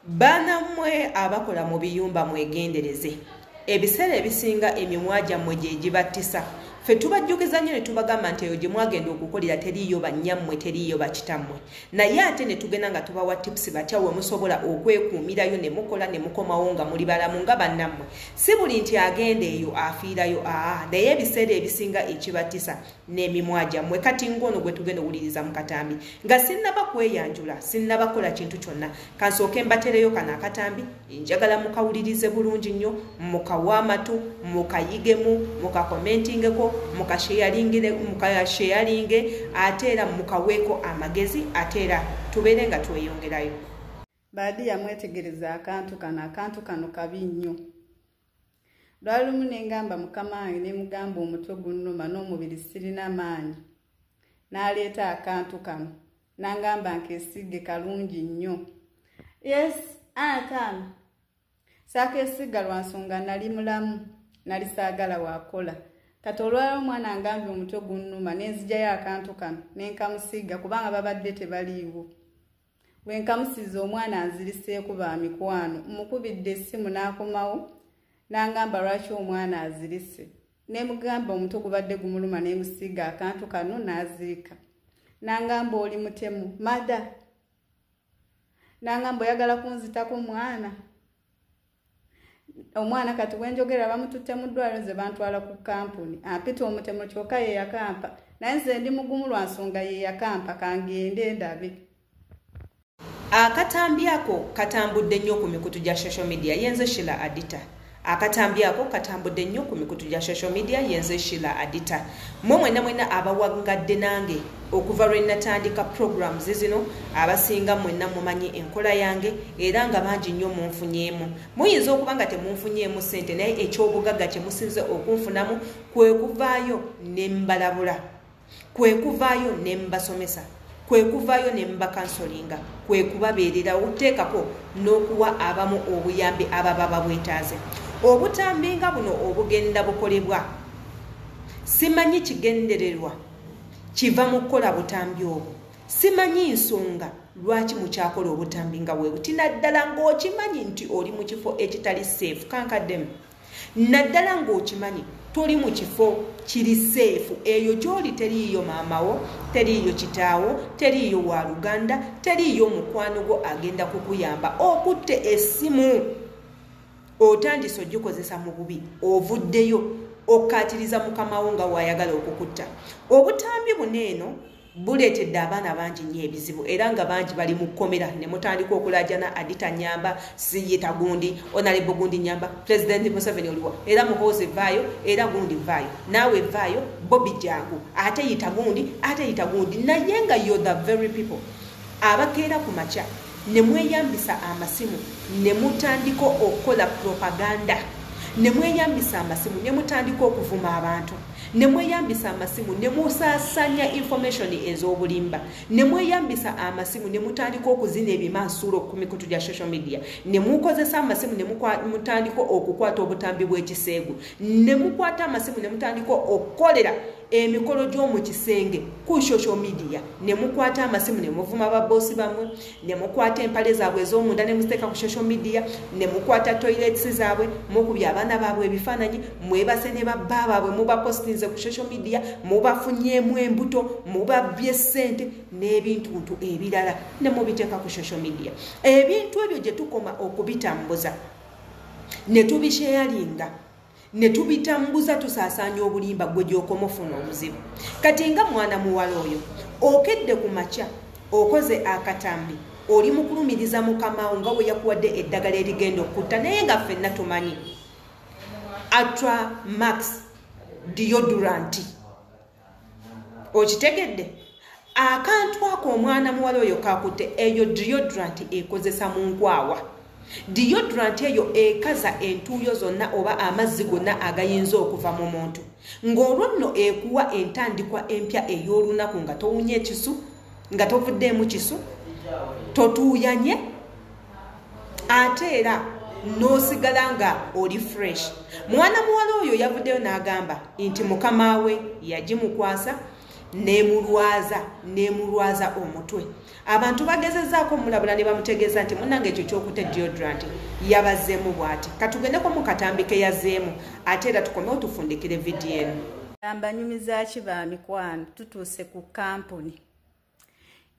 Bannammwe abakola mu biyumba, mwegendereze. Ebiseera ebisinga emimwa gyammwe gye gibattisa. Ffe tubajjukiza nnyo ne tubagamba nti eyo gye mwagenda okukolera teriiyo bannyammwe, teriiyo bakitammwe, naye ate ne tugenda nga tubawa tips batya we musobola okwekuumirayo ne mukola ne mukomawo nga muli balamu nga bannammwe. Si buli nti agenda eyo afiirayo, aa, naye ebiseera ebisinga ekibattisa n'emimwa gyammwe. Kati ng'ono gwe tugenda owuliriza mu katambi, nga sinnaba kweyanjula, sinnaba kukola kintu kyonna, kansooke mbatereyo kano akatambi. Njagala mukawulirize bulungi nnyo, mukawe amatu, mukayigemu, mukakomentingeko, mukasheyalinge, ate era mukaweeko amagezi, ate era tubeere nga tweyongerayo. Baadi yamwetegereza akantu kano. Akantu kano kabi nnyo. Lwali lumu ne ngamba mukama wange, ne mugamba omutwe gunnuma n'omubiri sirina maanyi. N'aleeta akantu kano n'angamba nkeesiige, kalungi nnyo. Yes, 5. Saakeesiga lwa nsonga nali mulamu, nali saagala waakola. Kati olwala omwana angambye omutwe gunnuma, ne nzijayo akantu kano ne nkamusiiga kubanga babadde tebaliiwo. Bwe nkamusiiza, omwana anziriseeko. Ba mikwano, mukubidde essimu n'akomawo n'angamba lwaki omwana azirise. Ne mugamba omutwe gubadde gumuluma, ne musiiga akantu kano n'azirika. N'angamba oli mutemu mada, n'angamba oyagala kunzitako mwana. Omwana kati wenjogera bamututte mu ddwaliro, nze bantwala ku kampuni. Ampita omutemu kyokka ye yakampa, naye nze ndi mugumu lwa nsonga ye yakampa. Kangende ndabe. Akatambi ako katambudde nnyo ku mikutu gya social media. Yenze Shila Adita. Akatambi ako katambudde nnyo ku mikutu gya social media. Yenze Shila Adita. Mmwe mwenna mwenna abawangadde nange okuva lwe natandika programs zino, abasinga mwenna mumanyi enkola yange, era nga bangi nnyo munfunyeemu. Muyinza okuba nga temunfunyeemu ssente, naye ekyobugagga kye musinze okunfunamu kwe kuvaayo ne mbalabula, kwe kuvaayo ne mbasomesa, kwe kuvaayo ne mbakansolinga, kwe kubabeererawo, teekako n'okuwa abamu obuyambi ababa babwetaaze. Obutambi nga buno obugenda bukolebwa, simanyi kigendererwa kiva mu kukola butambi obwo, simanyi nsonga lwaki mukyakola obutambi nga bwe buti, naddala ng'okimanyi nti oli mu kifo ekitali safe. Kankaddemu, naddala ng'okimanyi toli mu kifo kiri safe. Eyo gy'oli teriiyo maamawo, teriiyo kitaawo, teriiyo waluganda, teriiyo mukwano gwo agenda kukuyamba. Okutte essimu, otandise ogikozesa mu bubi, ovuddeyo okkaatiriza mukamawo nga waayagala okukutta. Obutambi buno eno buleetedde abaana bangi nnyo ebizibu, era nga bangi bali mu kkomera. Ne mutandika okulajana, "Adita nyamba, siyita gundi, honorable gundi nyamba, President Museveni oliwa, era Muhoozi vaayo, era gundi vaayo, naawe vaayo, Bobi jangu, ate yita gundi, ate yita gundi." Naye nga you the very people abakeera ku makya ne mweyambisa amasimu ne mutandika okukola propaganda, ne mweyambisa amasimu ne mutandika okuvuma abantu, ne mweyambisa amasimu ne musaasanya information ez'obulimba, ne mweyambisa amasimu ne mutandika okuzina ebimansulo ku mikutu gya social media, ne mukozesa amasimu ne mutandika okukwata obutambi bw'ekiseegu, ne mukwata amasimu ne mutandika okukolera emikolo gy'omu kisenge ku social media, ne mukwata amasimu ne muvuma baboosi bammwe, ne mukwata empale zaabwe ez'omunda ne muziteeka ku social media, ne mukwata toilets zaabwe, mukubye abaana baabwe ebifaananyi, mwebase ne babba baabwe, mubapostinze ku social media, mubafunyeemu embuto, mubabbye ssente n'ebintuntu ebirala ne mubiteeka ku social media. Ebintu ebyo gye tukoma okubitambuza ne tubisheyalinga ne tubitambuza, tusaasaanya obulimba, gwe gy'okoma ofuna obuzibu. Kati nga mwana muwala oyo okedde ku makya okoze akatambi, oli mu kulumiriza mukamawo nga bwe yakuwadde eddagala erigenda okutta, naye nga ffenna tumanyi Atra Max deodorant. Okitegedde akantu ako omwana muwala oyo kakutte? Eyo deodorant ekozesa mu nkwawa. Deodorant eyo ekaza entuuyo zonna oba amazzi gonna agayinza okuva mu muntu, ng'olwo nno ekuwa entandikwa empya ey'olunaku nga towunya ekisu, nga tovuddeemu kisu, totuuyanye, ate era n'osigala nga oli fresh. Mwana muwala oyo yavuddeyo n'agamba nti mukama we yagimukwasa. Nemulwaza omutwe. Abantu bagezezaako omulabula ne bamutegeeza nti munnange ekyo ky'okutte deodorant yabazeemu bw'ati. Katugendeko mu katambi ke yazzeemu, ate era tukomewo tufundikire vidiyo eno. Mbanyumiza ki ba mikwano, tutuuse ku kampuni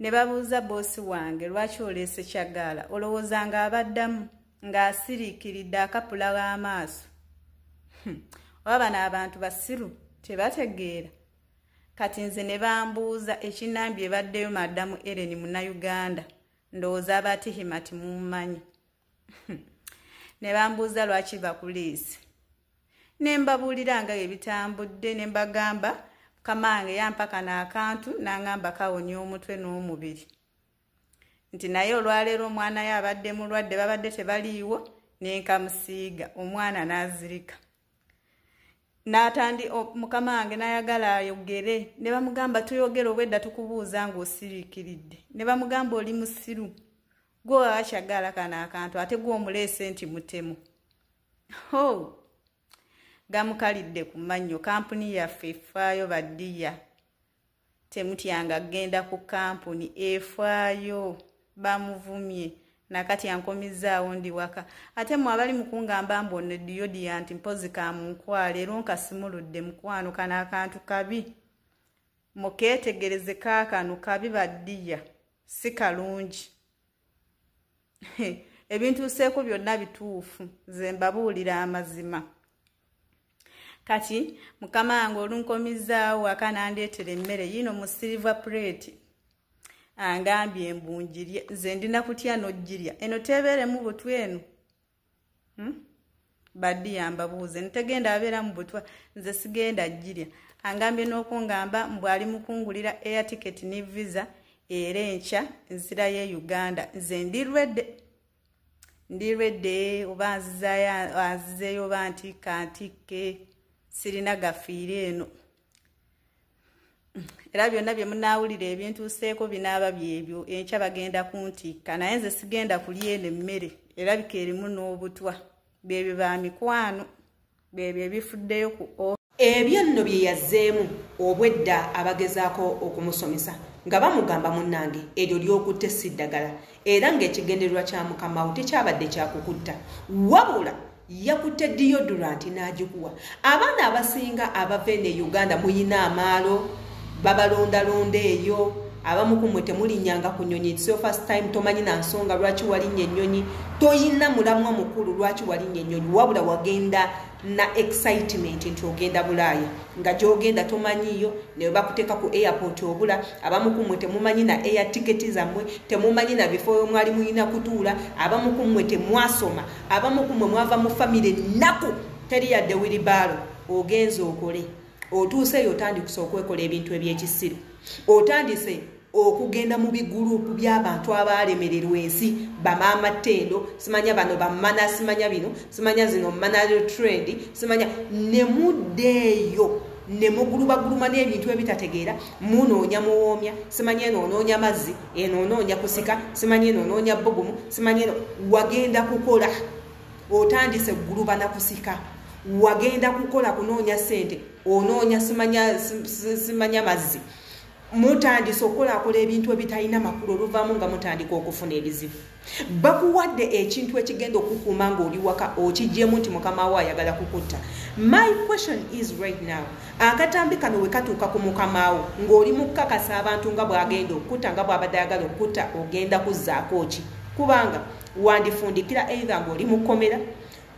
ne babuuza boosi wange lwaki oleese kyagala, olowooza ng'abaddamu ng'asiriikiridde akapula w'amaaso. Oba bano abantu basiru tebategeera. Kati nze ne bambuuza ekinambi ebaddeyo maddamu Ellen Munnayuganda, ndowooza abatihima timummanyi. Ne bambuuza lwaki bakuleese, ne mbabuulira nga ebitambudde, ne mbagamba kamange yampa kano akantu n'angamba kawonya omutwe n'omubiri, nti naye olwaleero omwana ye abadde mulwadde, babadde tebaliiwo, ne nkamusiiga omwana n'azirika. N'atandi mukama wange n'ayagala ayogere, ne bamugamba tuyogere obwedda tukubuuza ng'osiriikiridde, ne bamugamba oli musiru, gwe wakyagala kano akantu ate gwe omuleese nti mutemu. Ho, gamukalidde ku mannyo. Kampuni yaffe efaayo baddiya, temutyanga genda ku kampuni efaayo. Bamuvumye nakati ankomizaawo ndi waka. Ate mmwe abali mukungamba mbu ono diyodiya nti mpozi kamunkwale, era onkasimuludde mukwano, kano akantu kabi, mukeetegereze kaakano kabi baddiya, si kalungi. Ebintuuseeko byonna bituufu, nze mbabuulira amazima. Kati mukama wange olunkomizaawo waka n'andeetera emmere yiino mu silver plate, angambye mbu ngirye, nze ndina kutya n'ogirya, eno tebeeremu butwa eno. Baddiya mbabuuze, ntegenda abeera mu butwa, nze sigenda girya. Angambye n'okungamba mbu ali mukungulira air ticket ne visa, era enkya nzira ye Uganda. Nze ndi ready, oba nzizaayo anzizeeyo oba ntikka ntikke, sirina gafiire eno. Era byonna bye munaawulira ebintuuseeko binaaba byebyo, enkya bagenda kuntikka, naye nze sigenda kulya eno emmere erabika erimu n'obutwa. Byebyo ba mikwano, byebyo ebifuddeyo ku Ebyo nno bye yazzeemu obwedda abagezaako okumusomesa nga bamugamba munnange eryo ly'okutte si ddagala, era ng'ekigendererwa kya mukamawo tekyabadde kyakukutta, wabula yakutte deodorant n'agikuwa. Abaana abasinga abava eno e Uganda muyina amaalo, babalondalonda eyo. Abamu ku mmwe temulinnyanga ku nnyonyi, it's your first time, tomanyi na nsonga lwaki walinnya ennyonyi, toyina mulamwa mukulu lwaki walinnya ennyonyi, wabula wagenda na excitement nti ogenda Bulaaya, nga gy'ogenda tomanyiiyo, ne bakuteeka ku airport obula. Abamu ku mmwe temumanyi na air ticket zammwe, temumanyi na bifo mwali muyina kutuula. Abamu ku mmwe temwasoma, abamu ku mmwe mwava mu famire nnaku, teri yadde wheelbarrow. Ogenze okole, otuuseeyo otandikuse okwekola ebintu ebyekisiru, otandise okugenda mu bigurupu by'abantu abaalemererwa ensi, bamaama ttendo, simanya bano bamana, simanya bino, simanya zino mana trend, simanya, ne muddeeyo ne mugulubaguluma n'ebintu ebitategeera. Munoonya muwoomya, simanya eno onoonya mazzi, eno onoonya kusika, simanya eno onoonya bbugumu, simanya eno. Wagenda kukola, otandise guluba na kusika. Wagenda kukola kunoonya ssente, onoonya simanya mazzi. Mutandise okukolakola ebintu ebitalina makulu, oluvaamu nga mutandika okufuna ebizibu. Bakuwadde ekintu ekigenda okukuuma ng'oli waka, okigyemu nti mukama wo ayagala kukutta. My question is right now, akatambi kano we katuuka ku mukama wo ng'oli mukakasa abantu nga bw'agenda okukutta, nga bw'abadde ayagala okukutta, ogenda kuzzaako ki? Kubanga wandifundikira either ng'oli mu kkomera,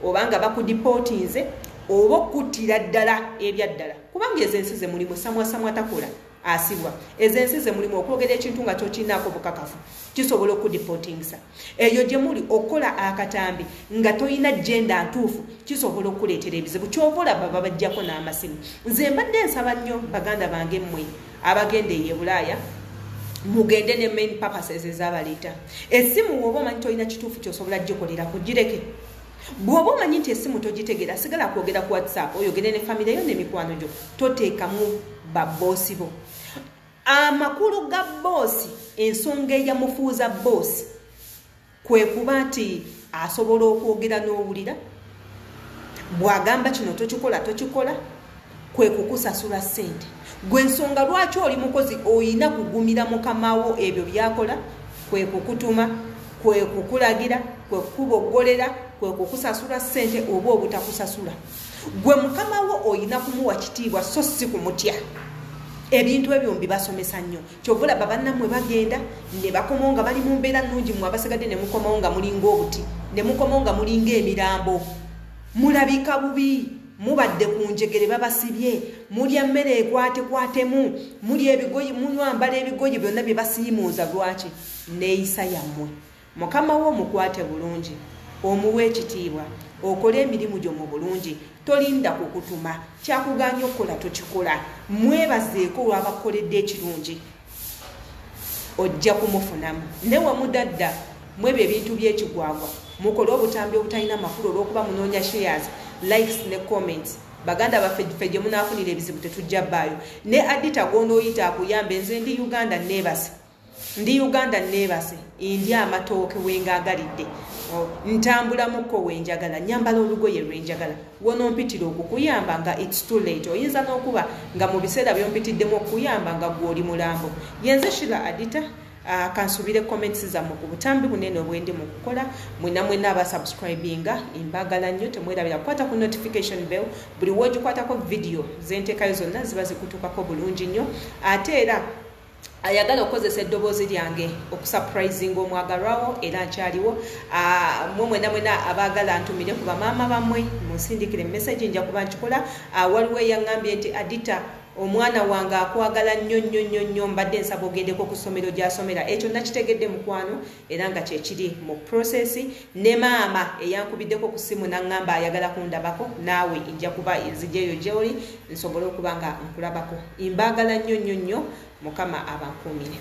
oba nga bakudipootinze, oba okuttira ddala ebyaddala, kubanga ezo ensi ze mulimu samwasamwa takola asibwa. Ezo ensi ze mulimu okwogera ekintu nga tokinaako bukakafu kisobola okudipootingisa. Eyo gye muli okukola akatambi nga toyina genda ntuufu kisobola okuleetera ebizibu, kyova olaba babajjako n'amasimu. Nze mbadde nsaba nnyo baganda bange mmwe abagenda eyo e Bulaaya, mugende ne main purposes ezabaleeta. Essimu woba omanyi tolina kituufu kyosobola gikolerako, gireke. Bw'oba omanyi nti essimu togitegeera, sigala kwogera ku WhatsApp, oyogere ne famire yo n'emikwano gyo, toteekamu babboosi bo. Amakulu ga boosi, ensonga eyamufuuza boosi kwe kuba nti asobola okwogera n'owulira. Bw'agamba kino tokikola, tokikola. Kwe kukusasula ssente. Gwe ensonga lwaki oli mukozi oyina kugumira mukamawo ebyo byakola, kwe kukutuma, kwe kukulagira, kwe kukuboggolera, kwe kukusasula ssente oba obutakusasula. Gwe mukamawo oyina kumuwa kitiibwa so si kumutya. Ebintu ebyo mbibasomesa nnyo. Kyova olaba bannammwe bagenda ne bakomawo nga bali mu mbeera nnungi, mmwe abasigadde ne mukomawo nga mulinga obuti, ne mukomawo nga mulinga emirambo. Mulabika bubi, mubadde ku njegere babasibye, mulya mmere ekwatekwatemu, mulya ebigoye, munywambala ebigoye byonna bye basiimuuza. Lwaki? Neeyisa yammwe. Mukama wo omukwate bulungi, omuwe ekitiibwa, okole emirimu gyo mu bulungi, tolinda kukutuma, kyakugaanya okukola tokikola, mwebazeeko olw'abakukoledde ekirungi, ojja kumufunamu. Ne wemudadda mwebyo ebintu by'ekigwagwa, mukole obutambi obutalina makulu olw'okuba munoonya shares, likes ne comments. Baganda baffe ffe gye munaafunira ebizibu tetujja bbaayo. Ne Adita gw'onooyita akuyambe, nze ndi Uganda neebase. Ndi Uganda neebase, ndya amatooke wengaagalidde, ntambulamukko wenjagala, nyambala olugoye lwenjagala. Wonompitira okukuyamba nga it's too late. Oyinza n'okuba nga mu biseera byompitiddemu okukuyamba nga gwe oli mulambo. Yenze Shila Adita. Kansubire comments zammwe ku butambi bunene obwendi mu kukola. Mwena mwena abasubscribinga mbagala nnyo, temwerabira kukwata ku notification bell. Buli w'ogikwatako video zenteekayo zonna ziba zikutuukako bulungi nnyo. Ate era ayagala okukozesa eddoboozi lyange okusurprisinga omwagalwawo, era nkyaliwo. Mwe mwena mwena abaagala ntumire ku bamaama bammwe, munsindikire message, nja kuba nkikola. Waliwo eyaŋŋambye nti Adita, omwana wange akwagala nnyo nnyo nnyo nnyo, mbadde nsaba ogendeko ku ssomero gy'asomera. Ekyo nakitegedde mukwano, era nga kyekiri mu process. Ne maama eyankubiddeko ku ssimu n'aŋŋamba ayagala kundabako, naawe nja kuba nzijeeyo gy'oli nsobole okuba nga nkulabako. Mbaagala nnyo nnyo nnyo, Mukama abankuumire.